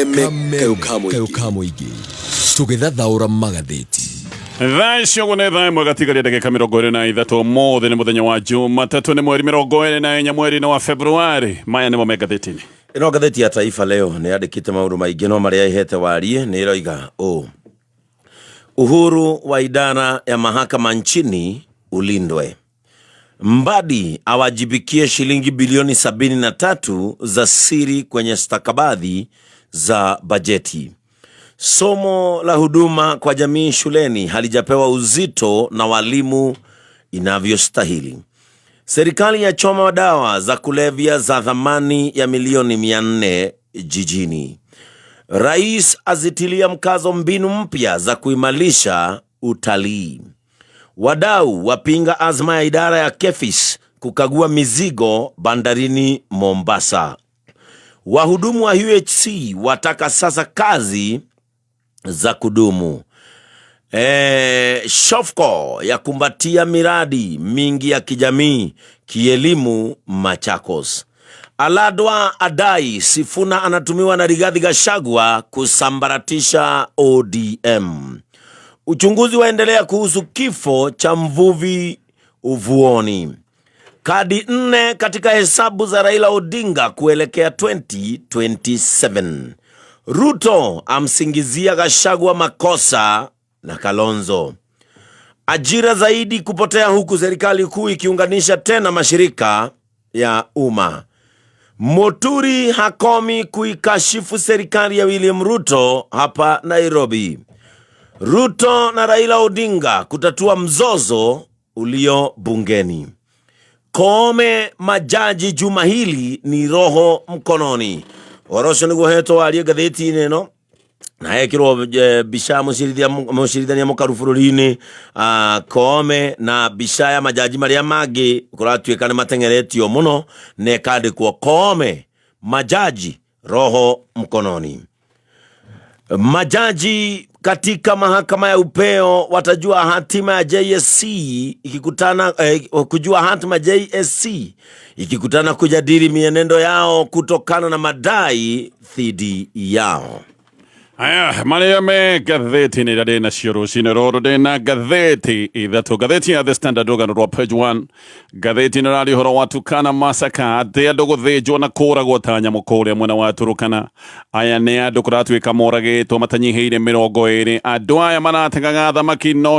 Kameme kayũ ka mũingĩ tũgĩthathaũra magathĩti. Thaa icio ũguo nĩ thaa 1 gatigaria ndagĩka 23. Ũmũthĩ nĩ mũthenya wa Jumatatũ, nĩ mweri 24 mweri-inĩ wa Februari. Maya nĩmo me ngathĩti-inĩ. Ĩno ngathĩti ya Taifa Leo nĩ yandĩkĩte maũndũ maingĩ, no marĩa ĩhete wariĩ nĩ ĩroiga ũũ: Uhuru wa idara ya mahakama nchini ulindwe. Mbadi awajibikie shilingi bilioni 73 za siri kwenye stakabadhi za bajeti. Somo la huduma kwa jamii shuleni halijapewa uzito na walimu inavyostahili. Serikali ya choma dawa za kulevya za thamani ya milioni 400 jijini. Rais azitilia mkazo mbinu mpya za kuimarisha utalii. Wadau wapinga azma ya idara ya KEPHIS kukagua mizigo bandarini Mombasa. Wahudumu wa UHC wataka sasa kazi za kudumu. Shofco ya kumbatia miradi mingi ya kijamii kielimu Machakos. Aladwa adai Sifuna anatumiwa na Rigathi Gachagua kusambaratisha ODM. Uchunguzi waendelea kuhusu kifo cha mvuvi uvuoni. Kadi 4 katika hesabu za Raila Odinga kuelekea 2027. Ruto amsingizia Gachagua makosa na Kalonzo. Ajira zaidi kupotea huku serikali kuu ikiunganisha tena mashirika ya umma. Muturi hakomi kuikashifu serikali ya William Ruto hapa Nairobi. Ruto na Raila Odinga kutatua mzozo ulio bungeni. Koome majaji juma hili ni roho mkononi. Ũhoro ũcio nĩguo hetwo warie ngathĩti-inĩ ĩno, na hekĩrwo mbica mũcirithania mũkaru bũrũri-inĩ, Koome, na mbica ya majaji marĩa mangĩ kũratuĩka nĩ mateng'eretio mũno, na ĩkandĩkwo Koome majaji roho mkononi. Majaji katika mahakama ya upeo watajua hatima ya JSC ikikutana, kujua hatima JSC ikikutana kujadili mienendo yao kutokana na madai dhidi yao. Aya, marĩa me ngathĩti-inĩ iria ndĩ nacio rũcinĩ rũrũ, ndĩ na ngathĩti ithatũ. Ngathĩti ya The Standard, rũgano rwa page 1, ngathĩti ĩno ĩraria ũhoro wa Turkana massacre, atĩ andũ gũthĩnjwo na kũragwo ta nyamũ kũrĩa mwena wa Turkana. Aya nĩ andũ kũratuĩka moragĩtwo matanyihĩire 20. Andũ aya marategaga thamaki, no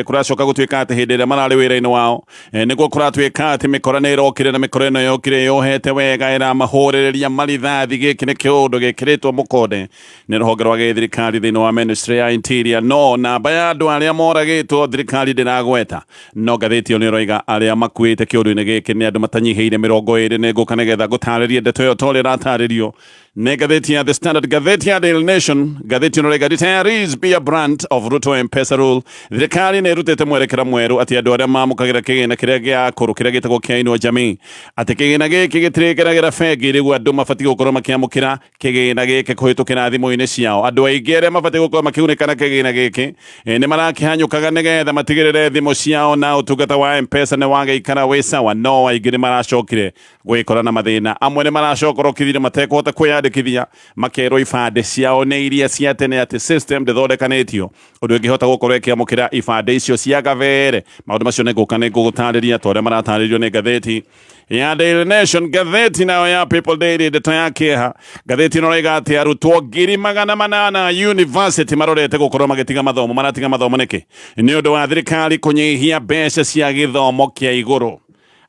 kũracoka gũtuĩka atĩ hĩndĩ ĩrĩa mararĩ wĩra-inĩ wao, nĩguo kũratuĩka atĩ mĩkora nĩ ĩrokire, na mĩkora ĩno yokire yohete wega ĩramahũrĩrĩria marithathi. Gĩkĩ nĩ kĩũndũ gĩkĩrĩtwo mũkonde nĩ rũhonge rwa gĩthirikari thĩinĩ wa Ministry ya Interior, no namba ya andũ arĩa moragĩtwo thirikari ndĩragweta, no ngathĩti ĩyo nĩ ĩroiga arĩa makuĩte kĩũndũ-inĩ gĩkĩ nĩ andũ matanyihĩire 20. Nĩ ngũka nĩgetha ngũtarĩrie ndeto ĩyo ta ũrĩa ĩratarĩrio nĩ ngathĩti ya The Standard. Ngathĩti ya Daily Nation, ngathĩti ĩno ĩroiga retirees bear brunt of Ruto M-Pesa rule. Thirikari nĩ ĩrutĩte mwerekera mwerũ atĩ andũ arĩa mamũkagĩra kĩgĩna kĩrĩa gĩa akũrũ, kĩrĩa gĩtagwo kĩa Inua Jamii, atĩ kĩgĩna gĩkĩ gĩtirĩgeragĩra bengi. Rĩu andũ mabatiĩ gũkorwo makĩamũkĩra kĩgĩna gĩkĩ kũhĩtũkĩra thimũ-inĩ ciao. Andũ aingĩ arĩa mabatiĩ gũkorwo makĩgunĩka na kĩgĩna gĩkĩ nĩ marakĩhanyũkaga nĩgetha matigĩrĩre thimũ ciao na ũtungata wa M-Pesa nĩ wagĩikara wĩ sawa, no aingĩ nĩ maracokire gwĩkora na mathĩna. Amwe nĩ maracokorokithire matekũhota kwĩyandĩkithia, makerwo ibandĩ ciao nĩ iria cia tene, atĩ system ndĩthondekanĩtio ũndũ ĩngĩhota gũkorwo ĩkĩamũkĩra ibandĩ icio cia gabere. Maũndũ macio nĩ ngũka nĩ ngũgũtarĩria ta ũrĩa maratarĩrio nĩ ngathĩti ya Daily Nation. Ngathĩti nayo ya People Daily, ndeto ya kĩeha, ngathĩti ĩno ĩroiga atĩ arutwo 800,000 university marorete gũkorwo magĩtiga mathomo. Maratiga mathomo nĩkĩ? Nĩ ũndũ wa thirikari kũnyihia mbeca cia gĩthomo kĩa igũrũ.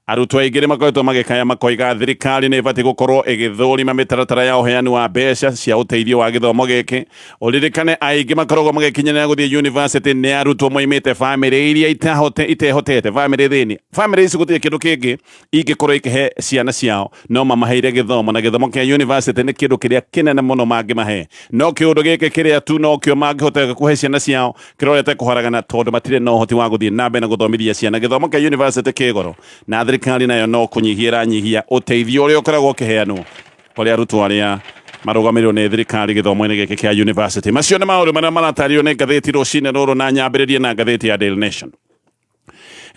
Arutwo aingĩ nĩ makoretwo magĩkaya makoiga thirikari nĩ ĩbatiĩ gũkorwo ĩgĩthũrima mĩtaratara ya ũheani wa mbeca cia ũteithio wa gĩthomo gĩkĩ. Ũririkane aingĩ makoragwo magĩkinyanĩra gũthiĩ university nĩ arutwo moimĩte bamĩrĩ iria itehotete, bamĩrĩ thĩni. Bamĩrĩ ici gũtirĩ kĩndũ kĩngĩ ingĩkorwo ikĩhe ciana ciao no mamaheire gĩthomo, na gĩthomo kĩa university nĩ kĩndũ kĩrĩa kĩnene mũno mangĩmahe, no kĩũndũ gĩkĩ kĩrĩa tu nokĩo mangĩhota kũhe ciana ciao kĩrorete kũharagana, tondũ matirĩ na ũhoti wa gũthiĩ na mbere na gũthomithia ciana. Gĩthomo kĩa university kĩ goro, na thirikari nayo no kũnyihia ĩranyihia ũteithio ũrĩa ũkoragwo ũkĩheanwo kũrĩ arutwo arĩa marũgamĩrĩrwo nĩ thirikari gĩthomo-inĩ gĩkĩ kĩa university. Macio nĩ maũndũ marĩa maratarĩrio nĩ ngathĩti rũcinĩ rũrũ, na nyambĩrĩrie na ngathĩti ya Daily Nation.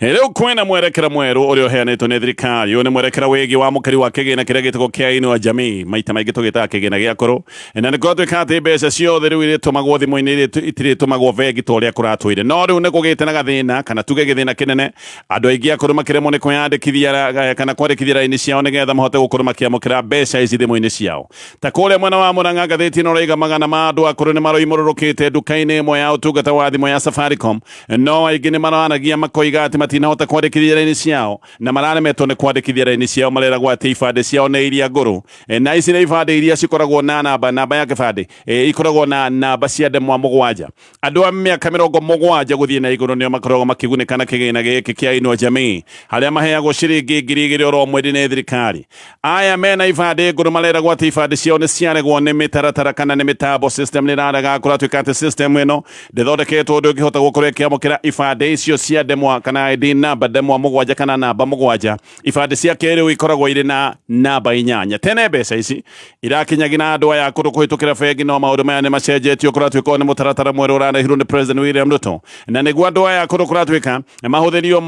Rĩu kwĩna mwerekera mwerũ ũrĩa ũheanĩtwo nĩ thirikari. Ũyũ nĩ mwerekera wĩgiĩ wamũkĩri wa kĩgĩna kĩrĩa gĩtagwo kĩa Inua Jamii, maita maingĩ tũgĩtaga kĩgĩna gĩa kũrũ, na nĩ kũratuĩka atĩ mbeca ciothe rĩu irĩtũmagwo thimũ-inĩ, itirĩtũmagwo bengi ta ũrĩa kũratũire. No rĩu nĩ kũgĩte na gathĩna kana tuge gĩthĩna kĩnene, andũ aingĩ akũrũ makĩremwo nĩ kwĩyandĩkithia kana kwandĩkithia raini ciao nĩgetha mahote gũkorwo makĩamũkĩra mbeca ici thimũ-inĩ ciao. Ta kũrĩa mwena wa Murang'a, ngathĩti ĩno ĩraiga magana ma andũ akũrũ nĩ maroimũrũrũkĩte nduka-inĩ ĩmwe ya ũtungata wa thimũ ya Safaricom, no aingĩ nĩ maranagia makoiga atĩ matinahota kwandĩkithia raini ciao, na mararemetwo nĩ kwandĩkithia raini ciao mareragwo atĩ ibandĩ ciao nĩ iria ngũrũ. Na ici nĩ ibandĩ iria cikoragwo na namba ya kĩbandĩ ikoragwo na namba cia ndemwa 7. Andũ a mĩaka 70 gũthiĩ na igũrũ nĩo makoragwo makĩgunĩka na kĩgĩna gĩkĩ kĩa Inua Jamii, harĩa maheagwo ciringi 2000 oro mweri nĩ thirikari. Aya mena ibandĩ ngũrũ mareragwo atĩ ibandĩ ciao nĩ ciaregwo nĩ mĩtaratara kana nĩ mĩtambo, system nĩ ĩrarega. Kũratuĩka atĩ system ĩno ndĩthondeketwo ũndũ ĩngĩhota gũkorwo ĩkĩamũkĩra ibandĩ icio cia ndemwa kana ID namba ndemwa 7 kana namba 7. Ibandĩ cia kĩrĩu ikoragwo irĩ na namba 8. Tene mbeca ici irakinyagia na andũ aya akũrũ kũhĩtũkĩra bengi, no maũndũ maya nĩ macenjetio. Kũratuĩka nĩ mũtaratara mwerũ ũrarehirwo nĩ President William Ruto, na nĩguo andũ aya akũrũ kũratuĩka mahũthĩrio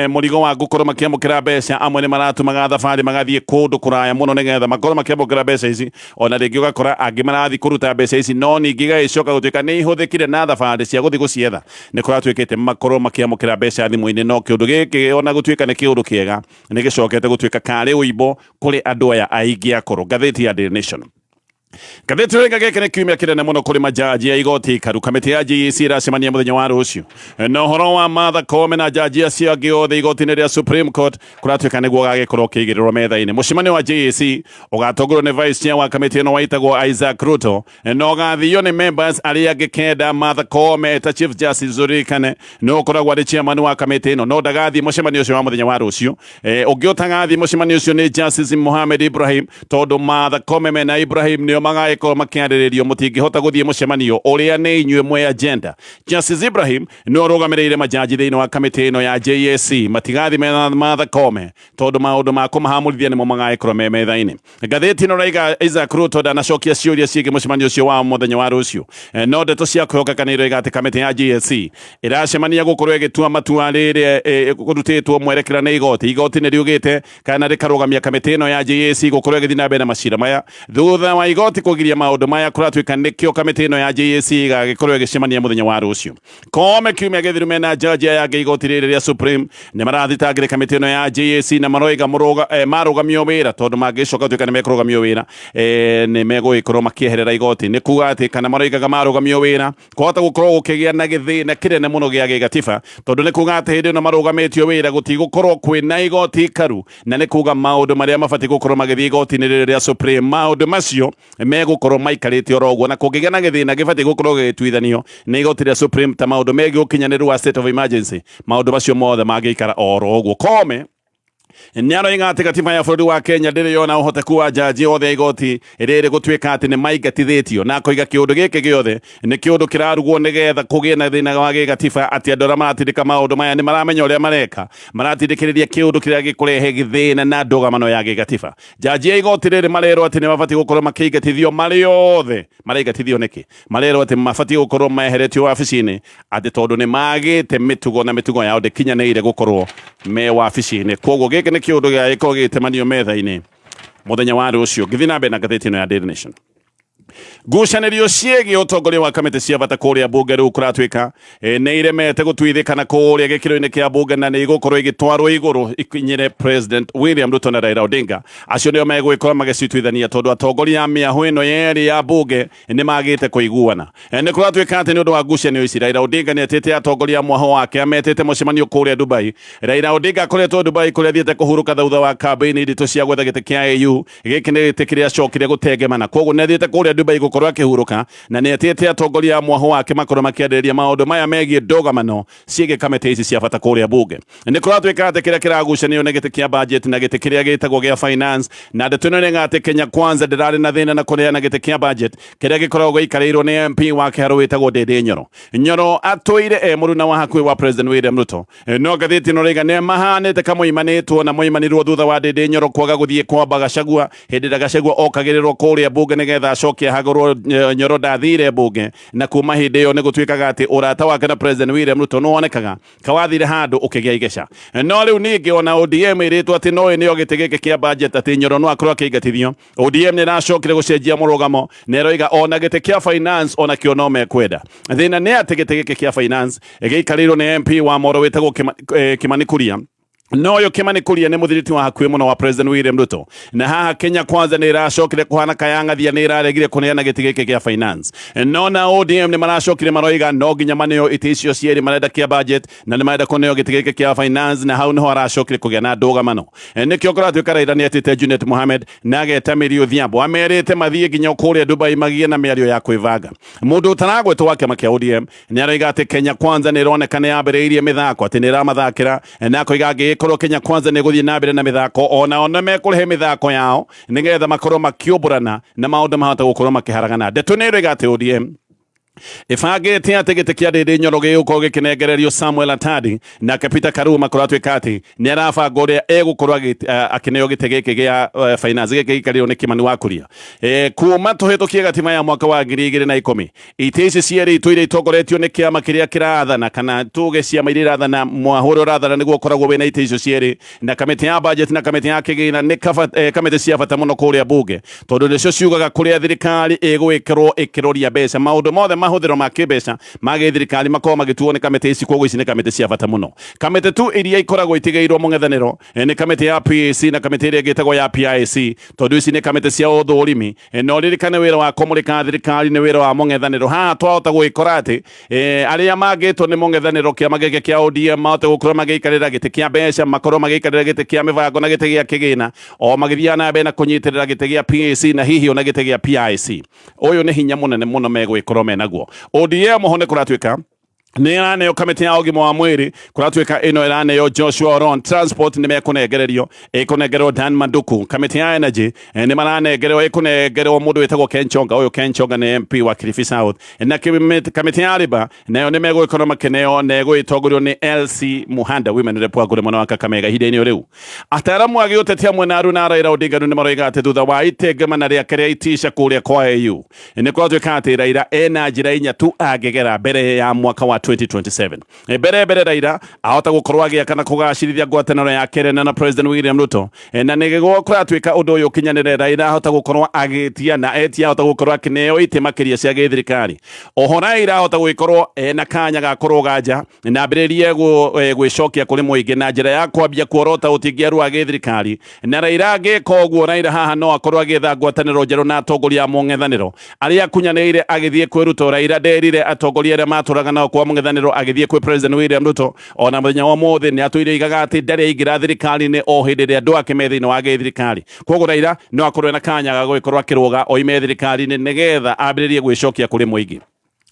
mũrigo wa gũkorwo makĩamũkĩra mbeca. Amwe nĩ maratũmaga thabarĩ magathiĩ kũndũ kũraya mũno nĩgetha makorwo makĩamũkĩra mbeca ici. Ona rĩngĩ ũgakora angĩ marathiĩ kũruta mbeca ici, no ningĩ igagĩcoka gũtuĩka nĩ ihũthĩkire na thabarĩ cia gũthiĩ gũcietha. Nĩ kũratuĩkĩte makorwo makĩamũkĩra mbeca thimũ-inĩ, no kĩũndũ gĩkĩ ona gũtuĩka nĩ kĩũndũ kĩega, nĩ gĩcokete gũtuĩka karĩ ũimbo kũrĩ andũ aya aingĩ akũrũ. Ngathĩti ya Daily Nation. Ngathĩti ĩrĩa gĩkĩ nĩ kiumia kĩnene mũno kũrĩ majaji a igoti ikaru. Kamĩtĩ ya JSC ĩracemania mũthenya wa rũciũ, na ũhoro wa Martha Koome na jaji acio angĩ othe igoti-inĩ rĩa Supreme Court kũratuĩka nĩguo gagĩkorwo kĩigĩrĩrwo metha-inĩ. Mũcemanio wa JSC ũgatongorio nĩ vice chair wa kamĩtĩ ĩno waitagwo Isaac Ruto, na ũgathio nĩ members arĩa angĩ kenda. Martha Koome ta Chief Justice, ũririkane nĩ ũkoragwo arĩ chairman wa kamĩtĩ ĩno, no ndagathiĩ mũcemanio ũcio wa mũthenya wa rũciũ. Ũngĩ ũtagathiĩ mũcemanio ũcio nĩ Justice Mohamed Ibrahim, tondũ Martha Koome mena Ibrahim nĩo magagĩkorwo makĩarĩrĩrio. Mũtingĩhota gũthiĩ mũcemanio ũrĩa nĩ inyuĩ mwe agenda. Justice Ibrahim nĩwe ũrũgamĩrĩire majaji thĩinĩ wa kamĩtĩ ĩno ya JSC, matigathiĩ mena Martha Koome tondũ maũndũ ma kũmahamũrithia nĩmo magagĩkorwo me metha-inĩ. Ngathĩti ĩno raiga Isaac Ruto ndanacokia ciũria ciĩgiĩ mũcemanio ũcio wa mũthenya wa rũciũ, no ndeto cia kwĩhokeka nĩ iroiga atĩ kamĩtĩ ya JSC ĩracemania gũkorwo ĩgĩtua matua rĩrĩa kũrutĩtwo mwerekera nĩ igoti. Igoti nĩ riugĩte kana rĩkarũgamia kamĩtĩ ĩno ya JSC gũkorwo ĩgĩthiĩ na mbere na macira maya thutha wa igoti kũgiria maũndũ maya. Kũratuĩka nĩkĩo kamĩtĩ ĩno ya JSC ĩgagĩkorwo ĩgĩcemania mũthenya wa rũciũ. Koome kiumia gĩthiru mena jaji aya angĩ igoti rĩrĩ rĩa Supreme nĩ marathitangĩre kamĩtĩ ĩno ya JSC, na maroiga marũgamio wĩra, tondũ mangĩcoka gũtuĩka nĩ mekũrũgamio wĩra, nĩ megũgĩkorwo makĩeherera igoti. Nĩ kuga atĩ kana maroigaga marũgamio wĩra kwahota gũkorwo gũkĩgĩa na gĩthĩna kĩnene mũno gĩa gĩgatiba, tondũ nĩ kuga atĩ hĩndĩ ĩno marũgamĩtio wĩra gũtigũkorwo kwĩna igoti ikaru, na nĩ kuga maũndũ marĩa mabatiĩ gũkorwo magĩthiĩ igoti-inĩ rĩrĩ rĩa Supreme, maũndũ macio megũkorwo maikarĩte oro ũguo, na kũngĩgĩa na gĩthĩna gĩbatiĩ gũkorwo gĩgĩtuithanio nĩ igoti rĩa Supreme ta maũndũ megiĩ ũkinyanĩru wa state of emergency, maũndũ macio mothe mangĩikara oro ũguo. Koome nĩ aroiga atĩ gatiba ya bũrũri wa Kenya ndĩrĩ yona ũhoteku wa jaji othe a igoti rĩrĩ gũtuĩka atĩ nĩ maingatithĩtio, na akoiga kĩũndũ gĩkĩ gĩothe nĩ kĩũndũ kĩrarugwo nĩgetha kũgĩe na thĩna wa gĩgatiba, atĩ andũ arĩa maratindĩka maũndũ maya nĩ maramenya ũrĩa mareka, maratindĩkĩrĩria kĩũndũ kĩrĩa gĩkũrehe gĩthĩna na ndũgamano ya gĩgatiba. Jaji a igoti rĩrĩ marerwo atĩ nĩ mabatiĩ gũkorwo makĩingatithio marĩ othe. Maraingatithio nĩkĩ? Marerwo atĩ mabatiĩ gũkorwo meheretio wabici-inĩ, atĩ tondũ nĩ magĩte mĩtugo na mĩtugo yao ndĩkinyanĩire gũkorwo me wabici-inĩ. Koguo gĩkĩ nĩ kĩũndũ gĩgagĩkorwo gĩgĩtemanio metha-inĩ mũthenya wa rũciũ. Ngĩthiĩ na mbere na ngathĩti ĩno ya Daily Nation, ngucanĩrio ciĩgiĩ ũtongoria wa kamĩtĩ cia bata kũrĩa mbunge rĩu kũratuĩka nĩ iremete gũtuithĩkana kũrĩa gĩkĩro-inĩ kĩa mbunge, na nĩ igũkorwo igĩtwarwo igũrũ ikinyĩre President William Ruto na Raila Odinga. Acio nĩo megũgĩkorwo magĩcituithania, tondũ atongoria a mĩahũ ĩno yerĩ ya mbunge nĩ magĩte kũiguana. Nĩ kũratuĩka atĩ nĩ ũndũ wa ngucanio ici, Raila Odinga nĩ etĩte atongoria a mwahũ wake, ametĩte mũcemanio kũrĩa Dubai. Raila Odinga akoretwo Dubai kũrĩa athiĩte kũhurũka thutha wa kambĩini nditũ cia gwetha gĩtĩ kĩa AU. Gĩkĩ nĩ gĩtĩ kĩrĩa acokire gũtengemana, koguo nĩ athiĩte kũrĩa Dubai gũkorwo akĩhurũka, na nĩ etĩte atongoria a mwahũ wake makorwo makĩarĩrĩria maũndũ maya megiĩ ndũgamano ciĩgiĩ kamĩtĩ ici cia bata kũrĩa bunge. Nĩ kũratuĩka atĩ kĩrĩa kĩragucanio nĩ gĩtĩ kĩa budget na gĩtĩ kĩrĩa gĩtagwo gĩa finance, na ndeto ĩno nĩ atĩ Kenya Kwanza ndĩrarĩ na thĩna na kũneana gĩtĩ kĩa budget kĩrĩa gĩkoragwo gĩikarĩirwo nĩ MP wa Kĩharũ wĩtagwo Ndindi Nyoro. Nyoro atũire e mũruna wa hakuhĩ wa President William Ruto, no ngathĩti ĩno rĩga nĩ mahanĩte kamoimanĩtwo na moimanirwo thutha wa Ndindi Nyoro kwaga gũthiĩ kwamba Gachagua hĩndĩ ĩrĩa Gachagua okagĩrĩrwo kũrĩa bunge nĩgetha acoke Akĩhagũrwo Nyoro ndathire mbunge, na kuma hĩndĩ ĩyo nĩ gũtuĩkaga atĩ ũrata wake na President William Ruto nĩ wonekaga kawathire handũ ũkĩgĩa igeca. No rĩu ningĩ ona ODM ĩrĩtwo atĩ no ĩneo gĩtĩ gĩkĩ kĩa budget, atĩ Nyoro no akorwo akĩingatithio, ODM nĩ ĩracokire gũcenjia mũrũgamo na ĩroiga ona gĩtĩ kĩa finance ona kĩo no mekwenda. Thĩna nĩ atĩ gĩtĩ gĩkĩ kĩa finance gĩikarĩirwo nĩ MP wa Moro wĩtagwo Kimani Kuria. No ũyũ Kimani Kuria nĩ mũthiriti wa hakuhĩ mũno wa President William Ruto, na haha Kenya Kwanza nĩ ĩracokire kũhana kayang'athia, nĩ ĩraregire kũneana gĩtĩ gĩkĩ kĩa finance. No na ODM nĩ maracokire maroiga no nginya maneo itĩ icio cierĩ, marenda kĩa budget na nĩ marenda kũneo gĩtĩ gĩkĩ kĩa finance, na hau nĩho aracokire kũgĩa na ndũgamano. Nĩkĩo kũratuĩka Raila nĩ etĩte Junet Mohamed na ageta Mary Odhiambo, amerĩte mathiĩ nginya kũrĩa Dubai magĩe na mĩario ya kwĩbanga. Mũndũ ũtaragwetwo wa kĩama kĩa ODM nĩ aroiga atĩ Kenya Kwanza nĩ ĩroneka nĩ yambĩrĩirie mĩthako, atĩ nĩ ĩramathakĩra, na akoiga angĩgĩkorwo Kenya Kwanza nĩ ĩgũthiĩ na mbere na mĩthako, onao nĩ mekũrehe mĩthako yao nĩgetha makorwo makĩũmbũrana na maũndũ mahota gũkorwo makĩharagana. Ndeto nĩ ĩroiga atĩ ODM ĩbangĩte atĩ gĩtĩ kĩa Ndindi Nyoro gĩgũkorwo gĩkĩnengererio Samuel Atandi, nake Peter Karuma kũratuĩka atĩ nĩ arabanga ũrĩa egũkorwo akĩneo gĩtĩ gĩkĩ gĩa finance gĩkĩ gĩikarĩirwo nĩ Kimani wa Kuria. Kuma tũhĩtũkie gatima ya mwaka wa 2010, itĩ ici cierĩ itũire itongoretio nĩ kĩama kĩrĩa kĩrathana, kana tuge ciama iria irathana, mwahũ ũrĩa ũrathana nĩguo ũkoragwo wĩna itĩ icio cierĩ. Na kamĩtĩ ya budget na kamĩtĩ ya kĩgĩna nĩ kamĩtĩ cia bata mũno kũrĩa bunge, tondũ nĩcio ciugaga kũrĩa thirikari ĩgwĩkĩrwo ĩkĩroria mbeca. Maũndũ mothe mahũthĩro ma kĩmbeca ma gĩthirikari makoragwo magĩtuo nĩ kamĩtĩ ici, koguo ici nĩ kamĩtĩ cia bata mũno. Kamĩtĩ tu iria ikoragwo itigĩirwo mũng'ethanĩro nĩ kamĩtĩ ya PAC na kamĩtĩ ĩrĩa ĩngĩ ĩtagwo ya PIC, tondũ ici nĩ kamĩtĩ cia ũthũrimi. Na ũririkane wĩra wa kũmũrĩka thirikari nĩ wĩra wa mũng'ethanĩro. Haha twahota gũgĩkora atĩ arĩa mangĩtwo nĩ mũng'ethanĩro kĩama gĩkĩ kĩa ODM mahote gũkorwo magĩikarĩra gĩtĩ kĩa mbeca, makorwo magĩikarĩra gĩtĩ kĩa mĩbango na gĩtĩ gĩa kĩgĩna, o magĩthiaga na mbere na kũnyitĩrĩra gĩtĩ gĩa PAC na hihi ona gĩtĩ gĩa PIC. Ũyũ nĩ hinya mũnene mũno megũgĩkorwo menaguo ODM. Ho nĩ kũratuĩka nĩ ĩraneo kamĩtĩ ya ũgima wa mwĩrĩ, kũratuĩka ĩno ĩraneo Joshua Oron. Transport nĩ mekũnengererio, ĩkũnengerwo Dan Manduku. Kamĩtĩ ya energy nĩ maranengerwo, ĩkũnengerwo mũndũ wĩtagwo Ken Chonga. Ũyũ Ken Chonga nĩ MP wa Kilifi South. Na kamĩtĩ ya Labour nayo nĩ megũgĩkorwo makĩneo na ĩgũgĩtongorio nĩ LC Muhanda, women rep wa Ngũrĩ mwena wa Kakamega ihinda-inĩ rĩu. Ataaramu a gĩũteti hamwe na Aruna Raila Odinga nĩ maroiga atĩ thutha wa itengemana rĩake rĩa itisha kũrĩa kwa AU, nĩ kũratuĩka atĩ Raila ena njĩra inya tu angĩgera mbere ya mwaka wa 2027. Mbere Raila ahota gũkorwo agĩaka na kũgacĩrithia ngwatanĩro yake nene na President William Ruto, na nĩguo kũratuĩka ũndũ ũyũ ũkinyanĩre, Raila ahota gũkorwo agĩtia na etia ahota gũkorwo akĩneo itĩ makĩria cia gĩthirikari. Oho Raila ahota gũgĩkorwo ena kanya ga kũrũga nja na ambĩrĩrie gwĩcokia kũrĩ mũingĩ na njĩra ya kwambia kuorota ũtingiaru wa gĩthirikari. Na Raila angĩka ũguo, Raila haha no akorwo agĩetha ngwatanĩro njerũ na atongoria a mũng'ethanĩro arĩa akunyanĩire agĩthiĩ kwĩ Ruto. Raila nderire atongoria arĩa matũraga nao kwa mũng'ethanĩro agĩthiĩ kwĩ President William Ruto. Ona mũthenya wa ũmũthĩ nĩ atũire igaga atĩ ndarĩ aingĩra thirikari-inĩ o hĩndĩ ĩrĩa andũ ake me thĩinĩ wa gĩthirikari. Koguo Raila no akorwo ena kanya ga gũgĩkorwo akĩrũga oime thirikari-inĩ nĩgetha ambĩrĩrie gwĩcokia kũrĩ mũingĩ.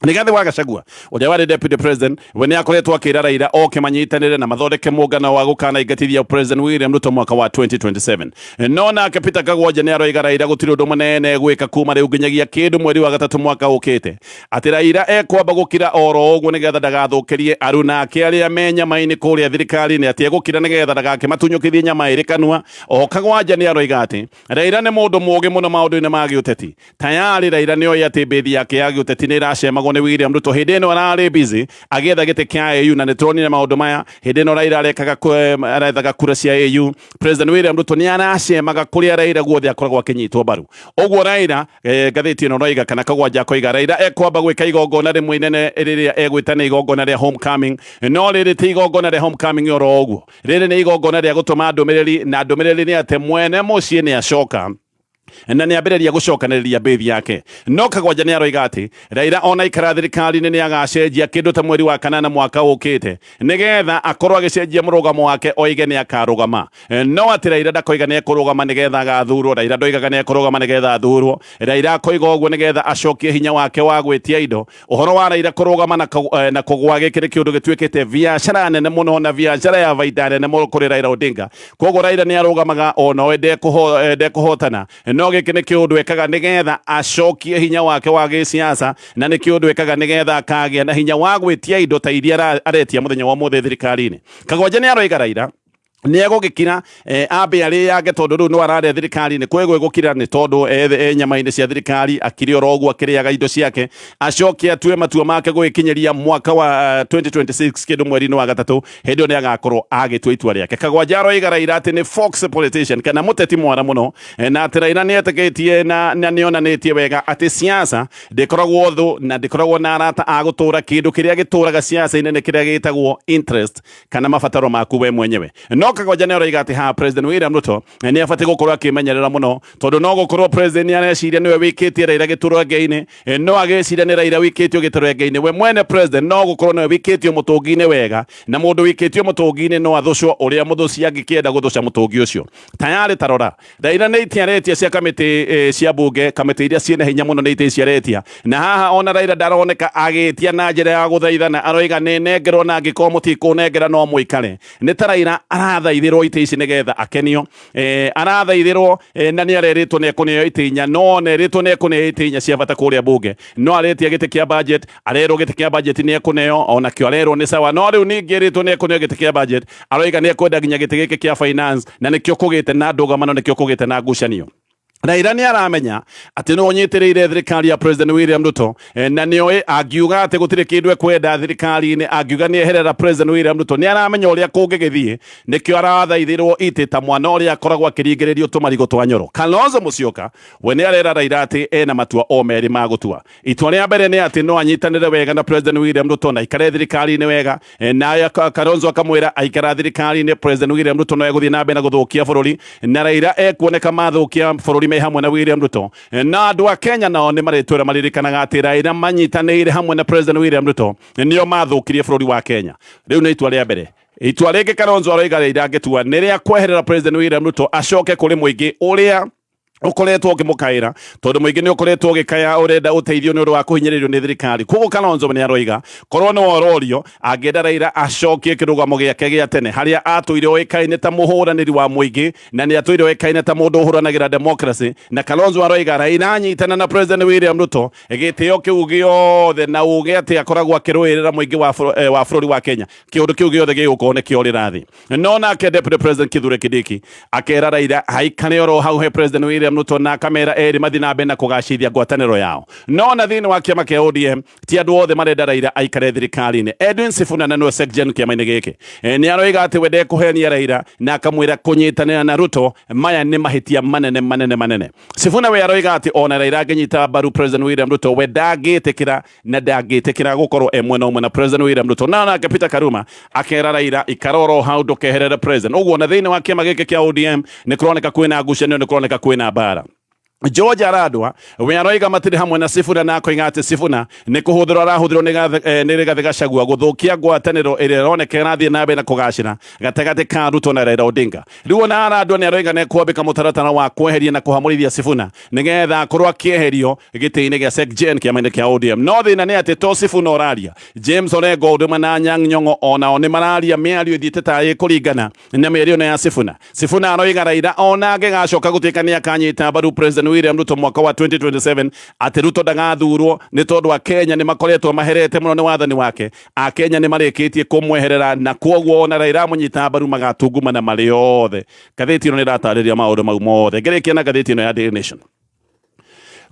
Rigathi wa Gachagua ũrĩa warĩ deputy president, we nĩ akoretwo akĩra Raila oke manyitanĩre na mathondeke mũngano wa gũkana ingatithia President William Ruto mwaka wa 2027. No nake Peter Kagwanja nĩ aroiga Raila gũtirĩ ũndũ mũnene gwĩka kuma rĩu nginyagia kĩndũ mweri wa gatatũ mwaka ũkĩte, atĩ Raila ekwamba gũkira oro ũguo nĩgetha ndagathũkĩrie aruna ake arĩa me nyama-inĩ kũrĩa thirikari-inĩ, atĩ egũkira nĩgetha ndagakĩmatunyũkithie nyama ĩrĩ kanua. Oho Kagwanja nĩ aroiga atĩ Raila nĩ mũndũ mũũgĩ mũno maũndũ-inĩ ma gĩũteti. Tayarĩ Raila nĩ oĩ atĩ mbĩthi yake ya gĩũteti nĩ ĩracemagwo nĩ William Ruto hĩndĩ ĩno ararĩ busy agĩetha gĩtĩ kĩa AU, na nĩ turonire maũndũ maya hĩndĩ ĩno Raila arekaga arethaga kura cia AU. President William Ruto nĩ aracemaga kũrĩa Raila guothe akoragwo akĩnyitwo mbaru. Ũguo Raila, ngathĩti ĩno roiga kana Kagwanja akoiga Raila ekwamba gwĩka igongona rĩmwe inene rĩrĩa egwĩta nĩ igongona rĩa homecoming. No rĩrĩ ti igongona rĩa homecoming oro ũguo, rĩrĩ nĩ igongona rĩa gũtũma ndũmĩrĩri, na ndũmĩrĩri nĩ atĩ mwene mũciĩ nĩ acoka na nĩ ambĩrĩria gũcokanĩrĩria mbĩthi yake. No Kagwanja nĩ aroiga atĩ Raila ona ikara thirikari-inĩ nĩ agacenjia kĩndũ ta mweri wa kanana mwaka ũkĩte nĩgetha akorwo agĩcenjia mũrũgamo wake, oige nĩ akarũgama. No atĩ Raila ndakoiga nĩ ekũrũgama nĩgetha agathurwo. Raila ndoigaga nĩ ekũrũgama nĩgetha athurwo. Raila akoiga ũguo nĩgetha acokie hinya wake wa gwĩtia indo. Ũhoro wa Raila kũrũgama na kũgwa, gĩkĩ nĩ kĩũndũ gĩtuĩkĩte biacara nene mũno na biacara ya baida nene mũno kũrĩ Raila Odinga. Koguo Raila nĩ arũgamaga ona oĩ ndekũhotana, no gĩkĩ nĩ kĩũndũ ekaga nĩgetha acokie hinya wake wa gĩsiasa, na nĩ kĩũndũ ekaga nĩgetha akagĩa na hinya wa gwĩtia indo ta iria aretia mũthenya wa ũmũthĩ thirikari-inĩ. Kagwanja nĩ aroiga Raila Nĩ egũgĩkira ambe arĩange, tondũ rĩu no ararĩa thirikari-inĩ kwĩgũ ĩgũkira nĩ tondũ e nyama-inĩ cia thirikari, akire oro ũguo akĩrĩaga indo ciake, acoke atue matua make gũgĩkinyĩria mwaka wa 2026 kĩndũ mweri-inĩ wa gatatũ. Hĩndĩ ĩyo nĩ agakorwo agĩtua itua rĩake. Kagwanja aroiga Raila atĩ nĩ fox politician kana mũteti mwara mũno, na atĩ Raila nĩ etĩkĩtie na nĩ onanĩtie wega atĩ siasa ndĩkoragwo thũ na ndĩkoragwo na arata a gũtũra. Kĩndũ kĩrĩa gĩtũraga siasa-inĩ nĩ kĩrĩa gĩtagwo interest kana mabataro maku we mwenyewe. No Kagwanja nĩ aroiga atĩ ha President William Ruto nĩ abatiĩ gũkorwo akĩmenyerera mũno, tondũ no gũkorwo president nĩ areciria nĩwe wĩkĩtie Raila gĩturwa-inĩ, no agĩciria nĩ Raila wĩkĩtio gĩturwa-inĩ. We mwene president no gũkorwo nĩwe wĩkĩtio mũtũngi-inĩ wega, na mũndũ wĩkĩtio mũtũngi-inĩ no athũcwo ũrĩa mũthũci angĩkĩenda gũthũca mũtũngi ũcio. Tayarĩ tarora, Raila nĩ itĩ aretia cia kamĩtĩ cia bunge, kamĩtĩ iria ciĩna hinya mũno nĩ itĩ ici aretia. Na haha ona Raila ndaroneka agĩtia na njĩra ya gũthaithana, aroiga nĩ nengerwo, na angĩkorwo mũtikũnengera no mũikare. Nĩ ta Raila arathaithĩrwo itĩ ici nĩgetha akenio. Arathaithĩrwo na nĩ arerĩtwo nĩ ekũneo itĩ inya, no ona erĩtwo nĩ ekũneo itĩ inya cia bata kũrĩa bunge, no aretia gĩtĩ kĩa budget. Arerwo gĩtĩ kĩa budget nĩ ekũneo, onakĩo arerwo nĩ sawa, no rĩu ningĩ erĩtwo nĩ ekũneo gĩtĩ kĩa budget, aroiga nĩ ekwenda nginya gĩtĩ gĩkĩ kĩa finance, na nĩkĩo kũgĩte na ndũgamano, nĩkĩo kũgĩte na ngucanio. Raila nĩ aramenya atĩ nĩ ũnyitĩrĩire thirikari ya President William Ruto, na nĩ oĩ angiuga atĩ gũtirĩ kĩndũ ekwenda thirikari-inĩ, angiuga nĩ eherera President William Ruto, nĩ aramenya ũrĩa kũngĩgĩthiĩ. Nĩkĩo arathaithĩrwo itĩ ta mwana ũrĩa akoragwo akĩringĩrĩrio tũmarigũ twa nyoro. Kalonzo Musyoka we nĩ arera Raila atĩ ena matua o merĩ ma gũtua. Itua rĩa mbere nĩ atĩ no anyitanĩre wega na President William Ruto na aikare thirikari-inĩ wega, na Kalonzo akamwĩra aikara thirikari-inĩ, President William Ruto no egũthiĩ na mbere na gũthũkia bũrũri, na Raila ekuoneka mathũkia bũrũri me hamwe na William Ruto. Na andũ a Kenya nao nĩ marĩtwĩra maririkanaga atĩ Raila manyitanĩire hamwe na President William Ruto nĩo mathũkirie bũrũri wa Kenya. Rĩu nĩ itua rĩa mbere. Itua rĩngĩ Kalonzo aroiga Raila angĩtua nĩ rĩa kweherera President William Ruto, acoke kũrĩ mũingĩ ũrĩa ũkoretwo ũkĩmũkaĩra, tondũ mũingĩ nĩ ũkoretwo ũgĩkaya ũrenda ũteithio nĩ ũndũ wa kũhinyĩrĩrio nĩ thirikari. Koguo Kalonzo nĩ aroiga korwo nĩ ororio, angĩenda Raila acokie kĩrũgamo gĩake gĩa tene harĩa atũire oĩkaine ta mũhũranĩri wa mũingĩ, na nĩ atũire oĩkaine ta mũndũ ũhũranagĩra democracy. Na Kalonzo aroiga Raila anyitana na President William Ruto, gĩtĩo kĩu gĩothe na uge atĩ akoragwo akĩrũĩrĩra mũingĩ wa bũrũri wa Kenya, kĩũndũ kĩu gĩothe gĩgũkorwo nĩ kĩorĩra thĩ. No nake Deputy President Kithure Kindiki akera Raila haikare oro hau he President William Ruto, na akamera erĩ mathiĩ na mbere na kũgacĩrithia ngwatanĩro yao. No na thĩinĩ wa kĩama kĩa ODM ti andũ othe marenda Raila aikare thirikari-inĩ. Edwin Sifuna, na nĩwe Secgen kĩama-inĩ gĩkĩ, nĩ aroiga atĩ we ndekũhenia Raila, na akamwĩra kũnyitanĩra na Ruto maya nĩ mahĩtia manene manene manene. Sifuna we aroiga atĩ ona Raila angĩnyita mbaru President William Ruto, we ndangĩtĩkĩra na ndangĩtĩkĩra gũkorwo e mwena ũmwe na President William Ruto. Na nake Peter Karuma akera Raila ikara oro hau, ndũkeherere president. Ũguo na thĩinĩ wa kĩama gĩkĩ kĩa ODM nĩ kũroneka kwĩna ngucanio, nĩ kũroneka kwĩna mbara. George Aradwa we aroiga matirĩ hamwe na Sifuna, na akoiga atĩ Sifuna nĩ kũhũthĩrwo arahũthĩrwo nĩ Rigathĩ Gachagua gũthũkia ngwatanĩro ĩrĩa ĩroneka ĩrathiĩ na mbere na kũgacĩra gatagatĩ ka Ruto na Raila Odinga. Rĩu ona Aradwa nĩ aroiga nĩ kwambĩka mũtaratara wa kweheria na kũhamũrithia Sifuna nĩgetha akorwo akĩeherio gĩtĩ-inĩ gĩa SecGen kĩama-inĩ kĩa ODM. No thĩna nĩ atĩ to Sifuna ũraria, James Orengo ũndũ na Anyang' Nyong'o onao nĩ mararia mĩario ĩthiĩte ta ĩkũringana na mĩario ĩno ya Sifuna. Sifuna aroiga Raila ona angĩgacoka gũtuĩka nĩ akanyita mbaru President William Ruto mwaka wa 2027, atĩ Ruto ndagathurwo nĩ tondũ Akenya nĩ makoretwo maherete mũno nĩ wathani wake. Akenya nĩ marĩkĩtie kũmweherera, na kwoguo ona Raila amũnyita mbaru magatungumana marĩ othe. Ngathĩti ĩno nĩ ĩratarĩria maũndũ mau mothe. Ngĩrĩkia na ngathĩti ĩno ya Daily Nation.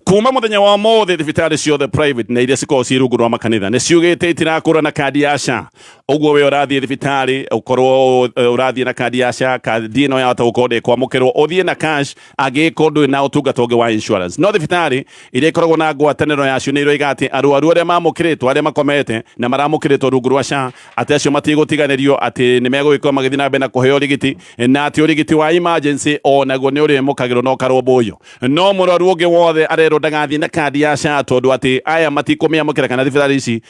Kuma muthenya wa ũmũthĩ, thibitarĩ ciothe private na iria cikoragwo ciĩ rungu rwa makanitha nĩ ciugĩte itirakũra na kandi ya SHA. Ũguo we ũrathiĩ thibitarĩ ũkorwo ũrathiĩ na kandi ya SHA, kandi ĩno yahota gũkorwo ndĩkwamũkĩrwo, ũthiĩ na cash angĩkorwo ndũrĩ na ũtungata ũngĩ wa insurance. No thibitarĩ iria ikoragwo na ngwatanĩro yacio nĩ iroiga atĩ arwaru arĩa mamũkĩrĩtwo, arĩa makomete na maramũkĩrĩtwo rungu rwa SHA, atĩ acio matigũtiganĩrio, atĩ nĩ megũgĩkorwo magĩthiĩ na mbere na kũheo ũrigiti, na atĩ ũrigiti wa emergency onaguo nĩ ũrĩamũkagĩrwo na ũkarũmbũiyo. No mũrwaru ũngĩ wothe arerwo ndagathiĩ na kandi ya SHA, tondũ atĩ aya matikũmĩamũkĩra, kana thibitarĩ ici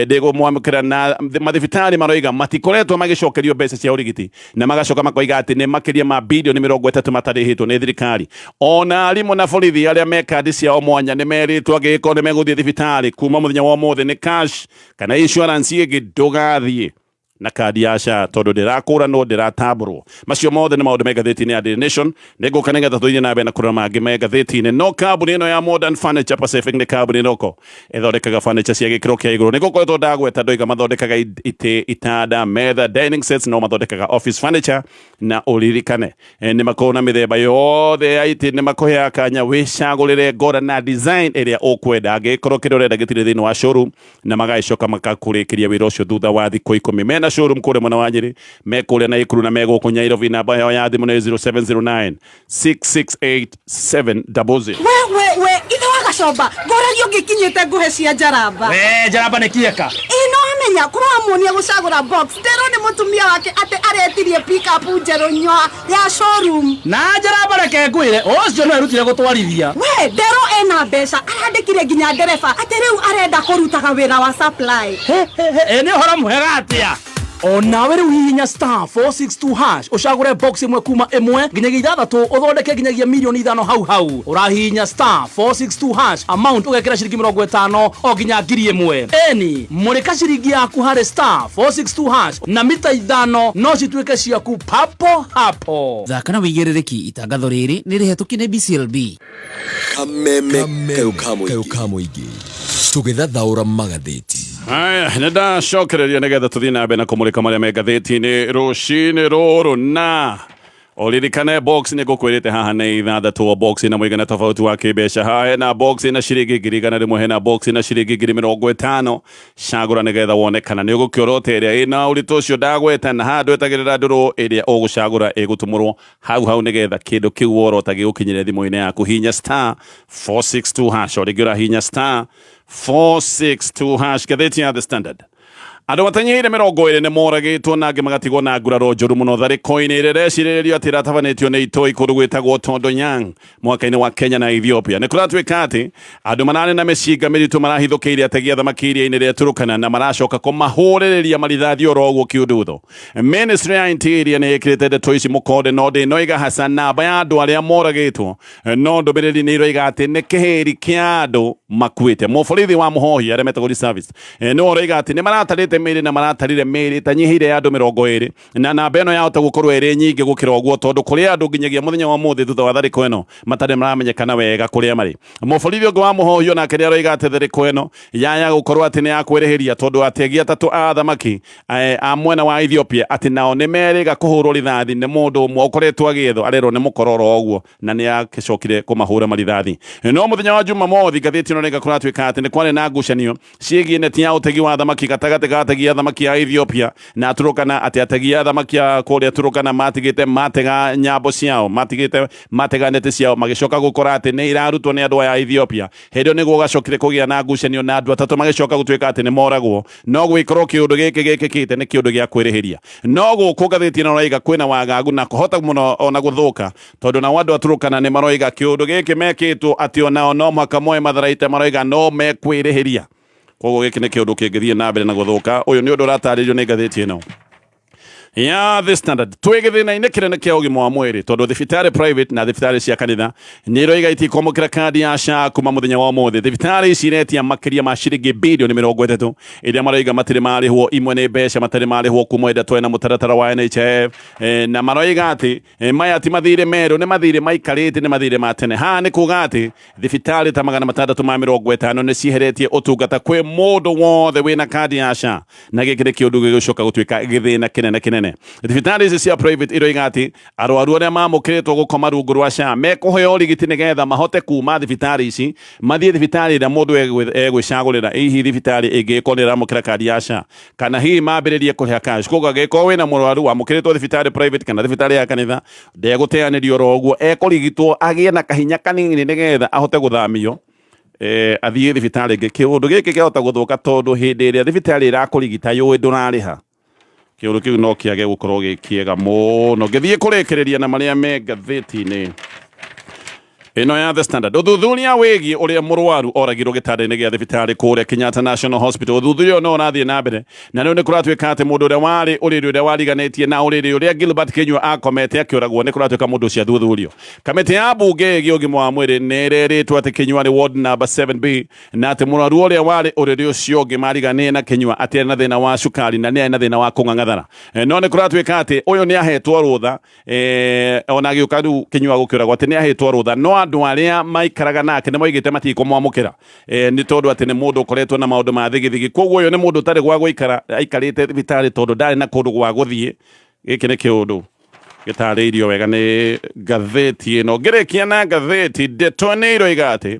ndĩkũmwamũkĩra. Na mathibitarĩ maroiga matikoretwo magĩcokerio mbeca cia ũrigiti, na magacoka makoiga atĩ nĩ makĩria ma bilioni 30 matarĩhĩtwo nĩ thirikari. Ona arimũ na borithi arĩa me kandi ciao mwanya nĩ merĩtwo angĩgĩkorwo nĩ megũthiĩ thibitarĩ kuma mũthenya wa ũmũthĩ nĩ cash kana insurance ĩngĩ ndũgathiĩ. Na kandi ya SHA tondũ ndĩrakũranwo, ndĩratambũrwo. Macio mothe nĩ maũndũ me ngathĩti-inĩ ya Daily Nation. Nĩngũka nĩgetha tũthiĩ na mbere na kũrora mangĩ me ngathĩti-inĩ. No kambuni ĩno ya Modern Furniture Pacific nĩ kambuni ĩroko ĩthondekaga furniture cia gĩkĩro kĩa igũrũ. Nĩgũkoretwo ndagweta ndoiga mathondekaga itĩ, itanda, metha, dining sets, no mathondekaga office furniture. Na ũririkane nĩ makoragwo na mĩthemba yothe ya itĩ. Nĩ makũheaga kanya wĩcagũrĩre ngora na design ĩrĩa ũkwenda, angĩkorwo kĩrĩa ũrenda gĩtirĩ thĩinĩ wa showroom, na magagĩcoka makakũrĩkĩria wĩra ũcio thutha wa thikũ 10. Mena showroom kũrĩa mwena wa Nyĩrĩ, me kũrĩa Naikuru na me gũkũ Nyairobi. Namba yao ya thimũ nĩ 0709 668 700. We we we, ithe wa Gacomba, ngũragio ngĩkinyĩte ngũhe cia njaramba. We njaramba nĩ kieka. Ĩ no amenya kũramuonia gũcagũra box. Nderwo nĩ mũtumia wake atĩ aretirie pickup njerũ nyoa ya showroom. Na njaramba, reke ngwĩre, ũcio no erutire gũtwarithia. We, nderwo ena mbeca, arandĩkire nginya ndereba, atĩ rĩu arenda kũrutaga wĩra wa supply. Ĩ nĩ ũhoro mwega atĩa. Onawe rĩu hihinya *462# ũcagũre box ĩmwe kuma 1 nginyagia 6, ũthondeke nginyagia mirioni 5 hau hau. Ũrahihinya *462# amount ũgekĩra ciringi 50 o nginya 1,000. Eni mũrĩka ciringi yaku harĩ *462# na mita 5 no cituĩke ciaku papo hapo. Thaka na wĩigĩrĩrĩki. Itangatho rĩrĩ nĩ rĩhetũkie nĩ BCLB. Kameme kayũ ka mũingĩ, tũgĩthathaũra magathĩti. Aya, nĩ ndacokereria nĩgetha tũthiĩ na mbere na kũmũrĩka marĩa me ngathĩti-inĩ rũcinĩ rũrũ. Na ũririkane box nĩ ngũkwĩrĩte haha nĩ ithathatũ, o box na mũigana tofauti wa kĩmbeca. Haha hena box na ciringi 100,000, hena box na ciringi 50,000. Cagũra nĩgetha wone kana nĩ ũgũkĩorota ĩrĩa ĩna ũritũ ũcio ndagweta. Na haha ndwetagĩrĩra ndũrũ ĩrĩa ũgũcagũra ĩgũtũmũrwo hau hau nĩgetha kĩndũ kĩu worota gĩgũkinyĩre thimũ-inĩ yaku. Hinya *462#, o rĩngĩ ũrahinya *462#. Ngathĩti ya The Standard, andũ matanyihĩire 20 nĩ moragĩtwo na angĩ magatigwo na nguraro njũru mũno tharĩko-inĩ ĩrĩa ĩrecirĩrĩrio atĩ ĩratabanĩtio nĩ itoi kũndũ gwĩtagwo Tondonyang, mwaka-inĩ wa Kenya na Ethiopia. Nĩ kũratuĩka atĩ andũ manane na mĩcinga mĩritũ marahithũkĩire ategi a thamaki iria-inĩ rĩa Turukana na maracoka kũmahũrĩrĩria marithathi oro ũguo kiundutho. Ministry ya Interior nĩ ĩkĩrĩte ndeto ici mũkonde, no ndĩnoiga haca namba ya andũ arĩa moragĩtwo, no ndũmĩrĩri nĩ iroiga atĩ nĩ kĩhĩri kĩa andũ makuĩte. Mũborithi wa mũhohi arĩa metagwo reservist nĩwe ũroiga atĩ nĩ maratarĩte mĩĩrĩ na maratarire mĩĩrĩ ĩtanyihĩire ya andũ 20, na namba ĩno yahota gũkorwo ĩrĩ nyingĩ gũkĩra ũguo, tondũ kũrĩ andũ nginyagia mũthenya wa mũthĩ thutha wa tharĩko ĩno matarĩ maramenyekana wega kũrĩa marĩ. Mũborithi ũngĩ wa mũhohi onake nĩ aroiga atĩ tharĩko ĩno yaya gũkorwo atĩ nĩ ya kwĩrĩhĩria, tondũ ategi atatũ a thamaki a mwena wa Ethiopia atĩ nao nĩ merĩga kũhũrwo rithathi nĩ mũndũ ũmwe ũkoretwo agĩethwo, arerwo nĩ mũkororo ũguo, na nĩ acokire kũmahũra marithathi. No mũthenya wa Jumamothi, ngathĩti ĩno rĩnga kũratuĩka atĩ nĩ kwarĩ na ngucanio ciĩgiĩ neti ya ũtegi wa thamaki gatagatĩ ga ategi a thamaki a Ethiopia na Turukana, atĩ ategi a thamaki a kũrĩa Turukana matigĩte matega nyambo ciao, matigĩte matega neti ciao, magĩcoka gũkora atĩ nĩ irarutwo nĩ andũ aya a Ethiopia. Hĩndĩ ĩyo nĩguo gacokire kũgĩa na ngucanio na andũ atatũ magĩcoka gũtuĩka atĩ nĩ moragwo. No gwĩkorwo kĩũndũ gĩkĩ gĩkĩkĩte nĩ kĩũndũ gĩa kwĩrĩhĩria. No gũkũ ngathĩti ĩno ĩroiga kwĩna wagagu na kũhota mũno ona gũthũka, tondũ nao andũ a Turukana nĩ maroiga kĩũndũ gĩkĩ mekĩtwo atĩ onao no mũhaka moe matharaita, maroiga no mekwĩrĩhĩria. Koguo gĩkĩ nĩ kĩũndũ kĩngĩthiĩ na mbere na gũthũka. Ũyũ nĩ ũndũ ũratarĩrio nĩ ngathĩti ĩno ya The Standard. Twĩ gĩthĩna-inĩ kĩnene kĩa ũgima wa mwĩrĩ, tondũ thibitarĩ private na thibitarĩ cia kanitha nĩ iroiga itikwamũkĩra kandi ya SHA kuma mũthenya wa ũmũthĩ. Thibitarĩ ici iretia makĩria ma ciringi bilioni 30 iria maroiga matirĩ marĩhwo. Imwe nĩ mbeca matarĩ marĩhwo kuma ĩrĩa twena mũtaratara wa NHIF, na maroiga atĩ maya ti mathirĩ merũ, nĩ mathirĩ maikarĩte, nĩ mathirĩ ma tene. Haha nĩ kuga atĩ thibitarĩ ta 650 nĩ cieheretie ũtungata kwĩ mũndũ wothe wĩna kandi ya SHA, na gĩkĩ nĩ kĩũndũ gĩgũcoka gũtuĩka gĩthĩna kĩnene kĩnene. Thibitarĩ ici cia private iroiga atĩ arwaru arĩa mamũkĩrĩtwo gũkoma rungu rwa SHA mekũheo ũrigiti nĩgetha mahote kuma thibitarĩ ici mathiĩ thibitarĩ ĩrĩa mũndũ egwĩcagũrĩra, hihi thibitarĩ ĩngĩ ĩkorwo nĩ ĩramũkĩra kandi ya SHA, kana hihi mambĩrĩrie kũrĩha cash. Koguo angĩkorwo wĩna mũrwaru wamũkĩrĩtwo thibitarĩ private kana thibitarĩ ya kanitha, ndegũteanĩrio oro ũguo, ekũrigitwo agĩe na kahinya kanini nĩgetha ahote gũthamio athiĩ thibitarĩ ĩngĩ. Kĩũndũ gĩkĩ kĩahota gũthũka, tondũ hĩndĩ ĩrĩa thibitarĩ ĩrakũrigita yũĩ ndũrarĩha, kĩũndũ kĩu no kĩage gũkorwo gĩ kĩega mũno. Ngĩthiĩ kũrĩkĩrĩria na marĩa me ngathĩti-inĩ. Ĩno ya The Standard, ũthuthuria wĩgiĩ ũrĩa mũrwaru oragirwo gĩtanda-inĩ gĩa thibitarĩ kũrĩa Kenyatta National Hospital, ũthuthuria ũyũ no ũrathiĩ na mbere, na rĩu nĩ kũratuĩka atĩ mũndũ ũrĩa warĩ ũrĩrĩ ũrĩa wariganĩtie na ũrĩrĩ ũrĩa Gilbert Kinyua akomete akĩũragwo, nĩ kũratuĩka mũndũ ũcio athuthurio. Kamĩtĩ ya mbunge ĩgiĩ ũgima wa mwĩrĩ nĩ ĩrerĩtwo atĩ Kinyua arĩ ward number 7B, na atĩ mũrwaru ũrĩa warĩ ũrĩrĩ ũcio ũngĩ mariganĩe na Kinyua atĩ arĩ na thĩna wa cukari na nĩ arĩ na thĩna wa kũng'ang'athara. No nĩ kũratuĩka atĩ ũyũ nĩ ahetwo rũtha, ona agĩũka rĩu Kinyua gũkĩũragwo atĩ nĩ ahetwo rũtha, no andũ arĩa maikaraga nake nĩ moigĩte matikũmwamũkĩra, nĩ tondũ atĩ nĩ mũndũ ũkoretwo na maũndũ ma thigithigi. Koguo ũyũ nĩ mũndũ ũtarĩ gwa gũikara, aikarĩte thibitarĩ tondũ ndarĩ na kũndũ gwa gũthiĩ. Gĩkĩ nĩ kĩũndũ gĩtarĩirio wega nĩ ngathĩti ĩno. Ngĩrĩkia na ngathĩti, ndeto nĩ iroiga atĩ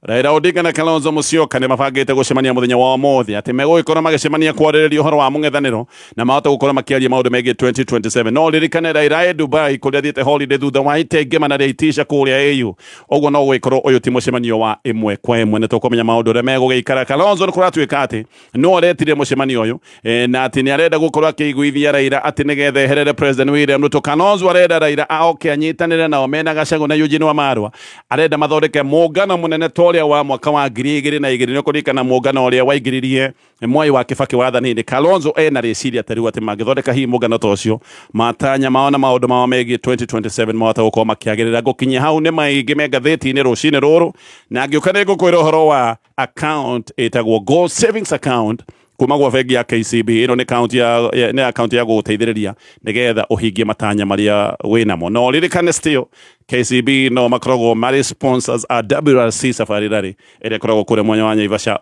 Raila Odinga na Kalonzo Musyoka nĩ mabangĩte gũcemania mũthenya wa ũmũthĩ, atĩ megũgĩkorwo magĩcemania kwarĩrĩria ũhoro wa mũng'ethanĩro na mahote gũkorwo makĩaria maũndũ megiĩ 2027. No ririkane Raila e Dubai kũrĩa athiĩte holiday thutha wa itengema rĩa itisha kũrĩa AU. Ũguo no gũgĩkorwo ũyũ ti mũcemanio wa ĩmwe kwa ĩmwe, nĩ tũkũmenya maũndũ ũrĩa megũgĩikara. Kalonzo nĩ kũratuĩka atĩ no aretire mũcemanio ũyũ, na atĩ nĩ arenda gũkorwo akĩiguithia Raila atĩ nĩgetha eherere President William Ruto. Kalonzo arenda Raila aoke anyitanĩre nao mena Gachagua na Eugene Wamalwa, arenda mathondeke mũngano mũnene ta ũrĩa wa mwaka wa 2002. Nĩ ũkũririkana mũngano ũrĩa waingĩririe Mwai wa Kibaki wathani-inĩ. Kalonzo ena rĩciria ta rĩu atĩ mangĩthondeka hihi mũngano ta ũcio, matanya mao na maũndũ mao megiĩ 2027 mahota gũkorwo makĩagĩrĩra. Ngũkinyia hau, nĩ maingĩ me ngathĩti-inĩ rũcinĩ rũrũ, na ngĩũka nĩ ngũkwĩra ũhoro wa account ĩtagwo Gold Savings Account kuma gwa bengi ya KCB. Ĩno nĩ account ya nĩ account ya gũgũteithĩrĩria nĩgetha ũhingie matanya marĩa wĩnamo. No ririkane still KCB no makoragwo marĩ sponsors a WRC Safari Rally ĩrĩa ĩkoragwo kũrĩa mwanya wa Naivasha.